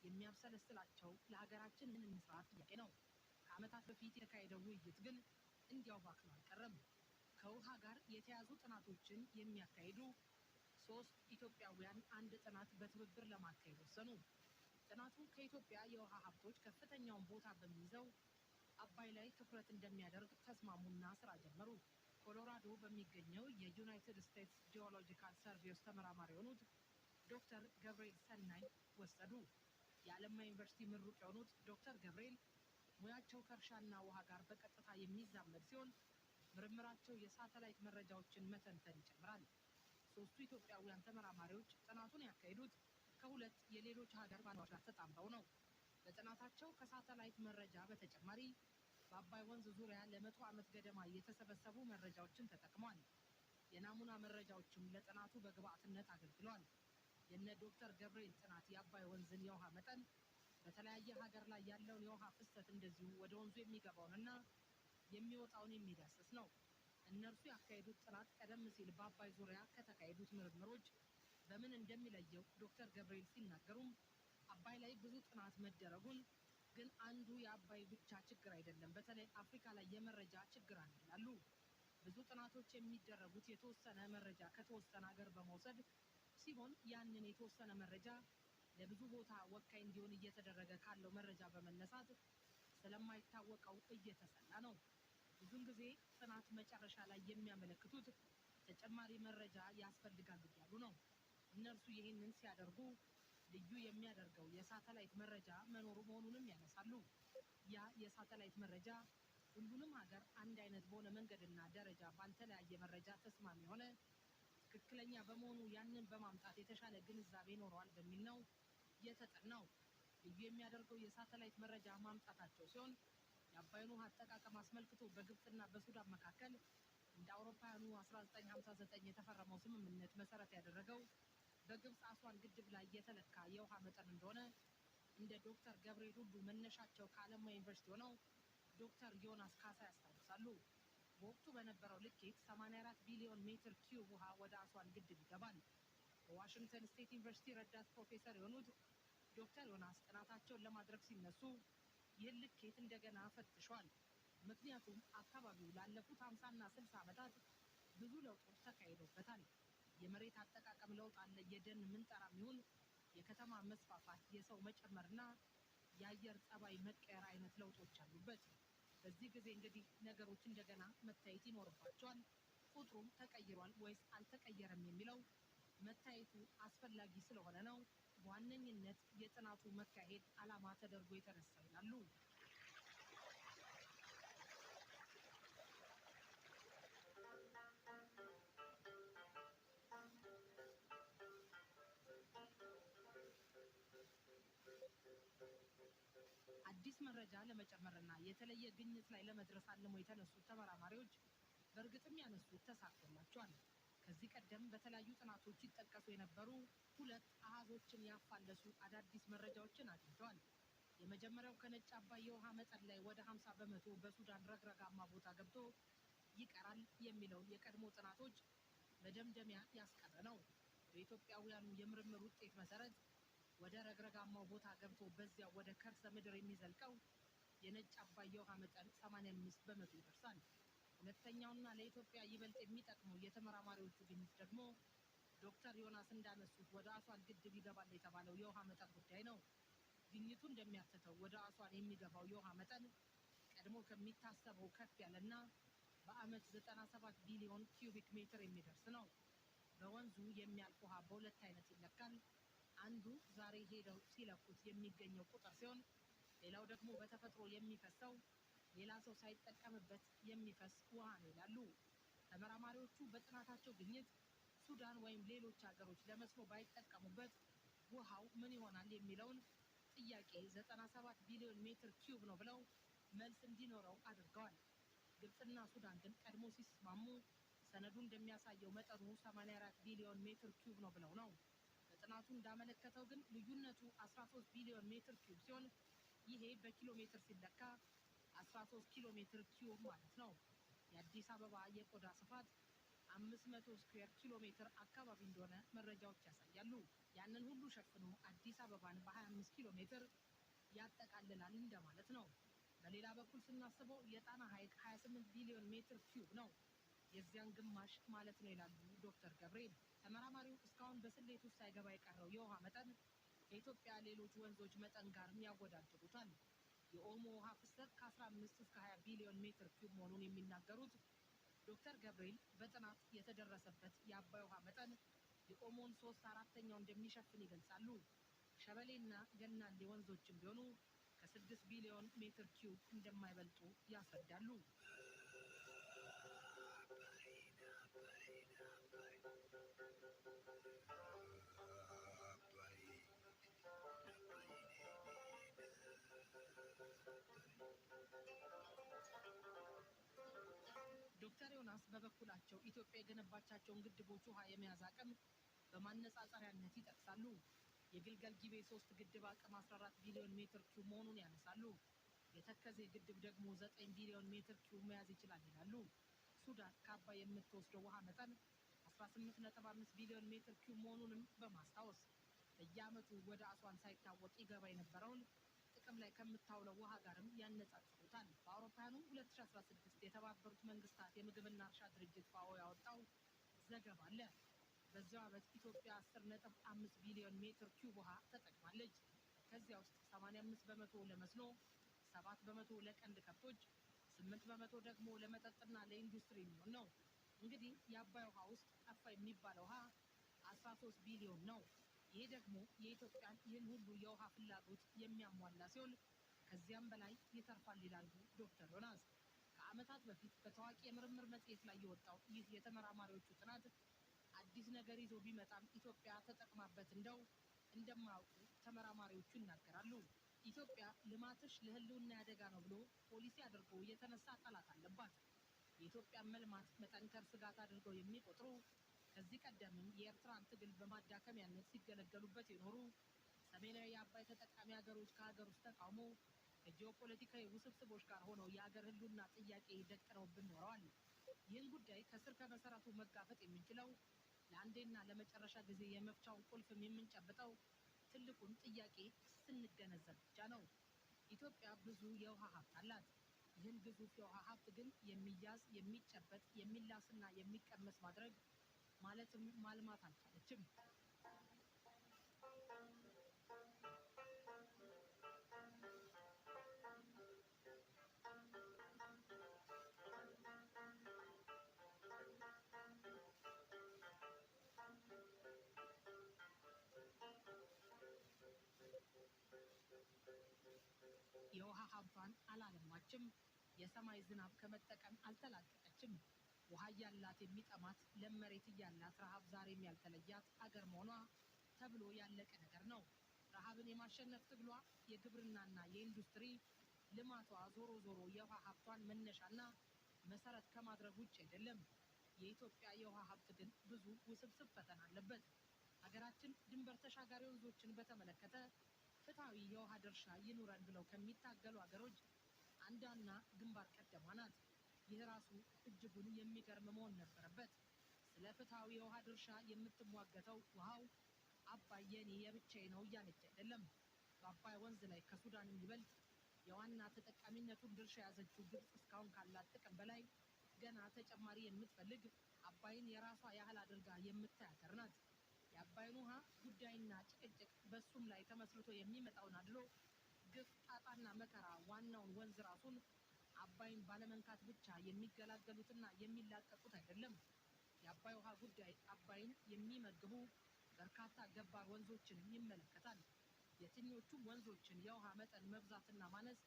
የሚያብሰለስላቸው ለሀገራችን ምን እንስራ ጥያቄ ነው። ከዓመታት በፊት የተካሄደው ውይይት ግን እንዲያው ባክኖ አልቀረም። ከውሃ ጋር የተያዙ ጥናቶችን የሚያካሂዱ 3 ኢትዮጵያውያን አንድ ጥናት በትብብር ለማካሄድ ወሰኑ። ጥናቱ ከኢትዮጵያ የውሃ ሀብቶች ከፍተኛውን ቦታ በሚይዘው አባይ ላይ ትኩረት እንደሚያደርግ ተስማሙና ስራ ጀመሩ። ኮሎራዶ በሚገኘው የዩናይትድ ስቴትስ ጂኦሎጂካል ሰርቬይ ውስጥ ተመራማሪ የሆኑት ዶክተር ገብርኤል ሰናይ ወሰዱ። የአለማያ ዩኒቨርሲቲ ምሩቅ የሆኑት ዶክተር ገብርኤል ሙያቸው ከእርሻና ውሃ ጋር በቀጥታ የሚዛመድ ሲሆን ምርምራቸው የሳተላይት መረጃዎችን መተንተን ይጨምራል። 3ቱ ኢትዮጵያውያን ተመራማሪዎች ጥናቱን ያካሄዱት ከሁለት የሌሎች ሀገር ባለሙያዎች ጋር ተጣምረው ነው። በጥናታቸው ከሳተላይት መረጃ በተጨማሪ በአባይ ወንዝ ዙሪያ ለ100 ዓመት ገደማ የተሰበሰቡ መረጃዎችን ተጠቅመዋል። የናሙና መረጃዎችም ለጥናቱ በግብዓትነት አገልግለዋል። የነ ዶክተር ገብርኤል ጥናት የአባይ ወንዝን የውሃ መጠን፣ በተለያየ ሀገር ላይ ያለውን የውሃ ፍሰት፣ እንደዚሁ ወደ ወንዙ የሚገባውንና የሚወጣውን የሚዳስስ ነው። እነርሱ ያካሄዱት ጥናት ቀደም ሲል በአባይ ዙሪያ ከተካሄዱት ምርምሮች በምን እንደሚለየው ዶክተር ገብርኤል ሲናገሩም አባይ ላይ ብዙ ጥናት መደረጉን ግን አንዱ የአባይ ብቻ ችግር አይደለም፣ በተለይ አፍሪካ ላይ የመረጃ ችግር አለ ይላሉ። ብዙ ጥናቶች የሚደረጉት የተወሰነ መረጃ ከተወሰነ ሀገር በመውሰድ ሲሆን ያንን የተወሰነ መረጃ ለብዙ ቦታ ወካይ እንዲሆን እየተደረገ ካለው መረጃ በመነሳት ስለማይታወቀው እየተሰላ ነው። ብዙን ጊዜ ጥናት መጨረሻ ላይ የሚያመለክቱት ተጨማሪ መረጃ ያስፈልጋል እያሉ ነው። እነርሱ ይህንን ሲያደርጉ ልዩ የሚያደርገው የሳተላይት መረጃ መኖሩ መሆኑንም ያነሳሉ። ያ የሳተላይት መረጃ ሁሉንም ሀገር አንድ አይነት በሆነ መንገድና ደረጃ ባልተለያየ መረጃ ተስማሚ የሆነ ትክክለኛ በመሆኑ ያንን በማምጣት የተሻለ ግንዛቤ ይኖረዋል በሚል ነው የተጠናው። ልዩ የሚያደርገው የሳተላይት መረጃ ማምጣታቸው ሲሆን የአባይን ውሃ አጠቃቀም አስመልክቶ በግብጽና በሱዳን መካከል እንደ አውሮፓውያኑ 1959 የተፈረመው ስምምነት መሰረት ያደረገው በግብጽ አስዋን ግድብ ላይ የተለካ የውሃ መጠን እንደሆነ እንደ ዶክተር ገብርኤል ሁሉ መነሻቸው ከአለማያ ዩኒቨርሲቲ ሆነው ዶክተር ዮናስ ካሳ ያስታውሳሉ። በወቅቱ በነበረው ልኬት 84 ቢሊዮን ሜትር ኪዩብ ውሃ ወደ አስዋን ግድብ ይገባል። በዋሽንግተን ስቴት ዩኒቨርሲቲ ረዳት ፕሮፌሰር የሆኑት ዶክተር ዮናስ ጥናታቸውን ለማድረግ ሲነሱ ይህን ልኬት እንደገና ፈትሿል። ምክንያቱም አካባቢው ላለፉት 50 እና 60 ዓመታት ብዙ ለውጦች ተካሂደውበታል። የመሬት አጠቃቀም ለውጥ አለ። የደን ምንጠራም ይሁን የከተማ መስፋፋት፣ የሰው መጨመርና የአየር ጸባይ መቀየር አይነት ለውጦች አሉበት። በዚህ ጊዜ እንግዲህ ነገሮች እንደገና መታየት ይኖርባቸዋል። ቁጥሩም ተቀይሯል ወይስ አልተቀየረም የሚለው መታየቱ አስፈላጊ ስለሆነ ነው በዋነኝነት የጥናቱ መካሄድ ዓላማ ተደርጎ የተነሳው ይላሉ። አዲስ መረጃ ለመጨመርና የተለየ ግኝት ላይ ለመድረስ አልሞ የተነሱት ተመራማሪዎች በእርግጥም ያነሱት ተሳክቶላቸዋል። ከዚህ ቀደም በተለያዩ ጥናቶች ይጠቀሱ የነበሩ ሁለት አሃዞችን ያፋለሱ አዳዲስ መረጃዎችን አግኝተዋል። የመጀመሪያው ከነጭ አባይ የውሃ መጠን ላይ ወደ 50% በሱዳን ረግረጋማ ቦታ ገብቶ ይቀራል የሚለው የቀድሞ ጥናቶች መደምደሚያ ያስቀረ ነው። በኢትዮጵያውያኑ የምርምር ውጤት መሰረት ወደ ረግረጋማው ቦታ ገብቶ በዚያው ወደ ከርሰ ምድር የሚዘልቀው የነጭ አባይ የውሃ መጠን 85% ይደርሳል። ሁለተኛውና ለኢትዮጵያ ይበልጥ የሚጠቅመው የተመራማሪዎቹ ግኝት ደግሞ ዶክተር ዮናስ እንዳነሱት ወደ አስዋን ግድብ ይገባል የተባለው የውሃ መጠን ጉዳይ ነው። ግኝቱ እንደሚያትተው ወደ አስዋን የሚገባው የውሃ መጠን ቀድሞ ከሚታሰበው ከፍ ያለና በአመት 97 ቢሊዮን ኪዩቢክ ሜትር የሚደርስ ነው። በወንዙ የሚያልፍ ውሃ በሁለት አይነት ይለካል። አንዱ ዛሬ ሄደው ሲለኩት የሚገኘው ቁጥር ሲሆን ሌላው ደግሞ በተፈጥሮ የሚፈሰው ሌላ ሰው ሳይጠቀምበት የሚፈስ ውሃ ነው ይላሉ። ተመራማሪዎቹ በጥናታቸው ግኝት ሱዳን ወይም ሌሎች ሀገሮች ለመስኖ ባይጠቀሙበት ውሃው ምን ይሆናል የሚለውን ጥያቄ 97 ቢሊዮን ሜትር ኪዩብ ነው ብለው መልስ እንዲኖረው አድርገዋል። ግብጽና ሱዳን ግን ቀድሞ ሲስማሙ ሰነዱ እንደሚያሳየው መጠኑ 84 ቢሊዮን ሜትር ኪዩብ ነው ብለው ነው። በጥናቱ እንዳመለከተው ግን ልዩነቱ 13 ቢሊዮን ሜትር ኪዩብ ሲሆን ይሄ በኪሎ ሜትር ሲለካ 13 ኪሎ ሜትር ኪዩብ ማለት ነው። የአዲስ አበባ የቆዳ ስፋት 500 ስኩዌር ኪሎ ሜትር አካባቢ እንደሆነ መረጃዎች ያሳያሉ። ያንን ሁሉ ሸፍኖ አዲስ አበባን በ25 ኪሎ ሜትር ያጠቃልላል እንደማለት ነው። በሌላ በኩል ስናስበው የጣና ሐይቅ 28 ቢሊዮን ሜትር ኪዩብ ነው። የዚያን ግማሽ ማለት ነው ይላሉ ዶክተር ገብርኤል። ተመራማሪው እስካሁን በስሌት ውስጥ ሳይገባ የቀረው የውሃ መጠን ከኢትዮጵያ ሌሎች ወንዞች መጠን ጋርም ያወዳድሩታል። የኦሞ ውሃ ፍሰት ከ15 እስከ 20 ቢሊዮን ሜትር ኪዩብ መሆኑን የሚናገሩት ዶክተር ገብርኤል በጥናት የተደረሰበት የአባይ ውሃ መጠን የኦሞን 3/4ኛው እንደሚሸፍን ይገልጻሉ። ሸበሌና ገናሌ ወንዞችም ቢሆኑ ከ6 ቢሊዮን ሜትር ኪዩብ እንደማይበልጡ ያስረዳሉ። ዶክተር ዮናስ በበኩላቸው ኢትዮጵያ የገነባቻቸውን ግድቦች ውሃ የመያዝ አቅም በማነጻጸሪያነት ይጠቅሳሉ። የግልገል ጊቤ 3 ግድብ አቅም 14 ቢሊዮን ሜትር ኪዩብ መሆኑን ያነሳሉ። የተከዜ ግድብ ደግሞ 9 ቢሊዮን ሜትር ኪዩብ መያዝ ይችላል ይላሉ። ሱዳን ከአባይ የምትወስደው ውሃ መጠን 18.5 ቢሊዮን ሜትር ኪዩብ መሆኑንም በማስታወስ በየዓመቱ ወደ አስዋን ሳይታወቅ ይገባ የነበረውን ጥቅም ላይ ከምታውለው ውሃ ጋርም ያነጻጽሩታል። በአውሮፓውያኑ 2016 የተባበሩት መንግስታት የምግብና እርሻ ድርጅት ፋኦ ያወጣው ዘገባ አለ። በዚያው ዓመት ኢትዮጵያ 10.5 ቢሊዮን ሜትር ኪዩብ ውሃ ተጠቅማለች። ከዚያ ውስጥ 85% ለመስኖ፣ 7% ለቀንድ ከብቶች፣ 8% ደግሞ ለመጠጥና ለኢንዱስትሪ የሚሆን ነው። እንግዲህ የአባይ ውሃ ውስጥ ጠፋ የሚባለው ውሃ 13 ቢሊዮን ነው። ይሄ ደግሞ የኢትዮጵያን ይህን ሁሉ የውሃ ፍላጎት የሚያሟላ ሲሆን ከዚያም በላይ ይተርፋል ይላሉ ዶክተር ዮናስ። ከዓመታት በፊት በታዋቂ የምርምር መጽሔት ላይ የወጣው ይህ የተመራማሪዎቹ ጥናት አዲስ ነገር ይዞ ቢመጣም ኢትዮጵያ ተጠቅማበት እንደው እንደማያውቁ ተመራማሪዎቹ ይናገራሉ። ኢትዮጵያ ልማትሽ ለሕልውና ያደጋ ነው ብሎ ፖሊሲ አድርጎ የተነሳ ጠላት አለባት። የኢትዮጵያን መልማት መጠንከር ስጋት አድርገው የሚቆጥሩ፣ ከዚህ ቀደምም የኤርትራን ትግል በማዳከሚያነት ሲገለገሉበት የኖሩ ሰሜናዊ የአባይ ተጠቃሚ ሀገሮች ከሀገር ውስጥ ተቃውሞ ከጂኦፖለቲካዊ ውስብስቦች ጋር ሆነው የሀገር ሕልውና ጥያቄ ደቅነውብን ኖረዋል። ይህን ጉዳይ ከስር ከመሰረቱ መጋፈጥ የምንችለው፣ ለአንዴና ለመጨረሻ ጊዜ የመፍቻውን ቁልፍም የምንጨብጠው ትልቁን ጥያቄ ስንገነዘብ ብቻ ነው። ኢትዮጵያ ብዙ የውሃ ሀብት አላት። ይህን ግዙፍ የውሃ ሀብት ግን የሚያዝ፣ የሚጨበጥ፣ የሚላስና የሚቀመስ ማድረግ ማለትም ማልማት አልቻለችም። የውሃ ሀብቷን አላለማችም። የሰማይ ዝናብ ከመጠቀም አልተላቀቀችም። ውሃ እያላት የሚጠማት፣ ለም መሬት እያላት ረሃብ ዛሬም ያልተለያት አገር መሆኗ ተብሎ ያለቀ ነገር ነው። ረሃብን የማሸነፍ ትግሏ፣ የግብርናና የኢንዱስትሪ ልማቷ ዞሮ ዞሮ የውሃ ሀብቷን መነሻና መሰረት ከማድረግ ውጭ አይደለም። የኢትዮጵያ የውሃ ሀብት ግን ብዙ ውስብስብ ፈተና አለበት። ሀገራችን ድንበር ተሻጋሪ ወንዞችን በተመለከተ ፍትሐዊ የውሃ ድርሻ ይኑረን ብለው ከሚታገሉ ሀገሮች አንዷና ግንባር ቀደሟ ናት። ይህ ራሱ እጅጉን የሚገርም መሆን ነበረበት። ስለ ፍትሐዊ የውሃ ድርሻ የምትሟገተው ውሃው አባይ የኔ የብቻዬ ነው እያለች አይደለም። በአባይ ወንዝ ላይ ከሱዳን የሚበልጥ የዋና ተጠቃሚነቱን ድርሻ የያዘችው ግብፅ እስካሁን ካላት ጥቅም በላይ ገና ተጨማሪ የምትፈልግ፣ አባይን የራሷ ያህል አድርጋ የምታይ ሀገር ናት። የአባይን ውሃ ጉዳይና ጭቅጭቅ፣ በሱም ላይ ተመስርቶ የሚመጣውን አድሎ፣ ግፍ፣ ጣጣና መከራ ዋናውን ወንዝ ራሱን አባይን ባለመንካት ብቻ የሚገላገሉትና የሚላቀቁት አይደለም። የአባይ ውሃ ጉዳይ አባይን የሚመግቡ በርካታ ገባር ወንዞችንም ይመለከታል። የትኞቹም ወንዞችን የውሃ መጠን መብዛትና ማነስ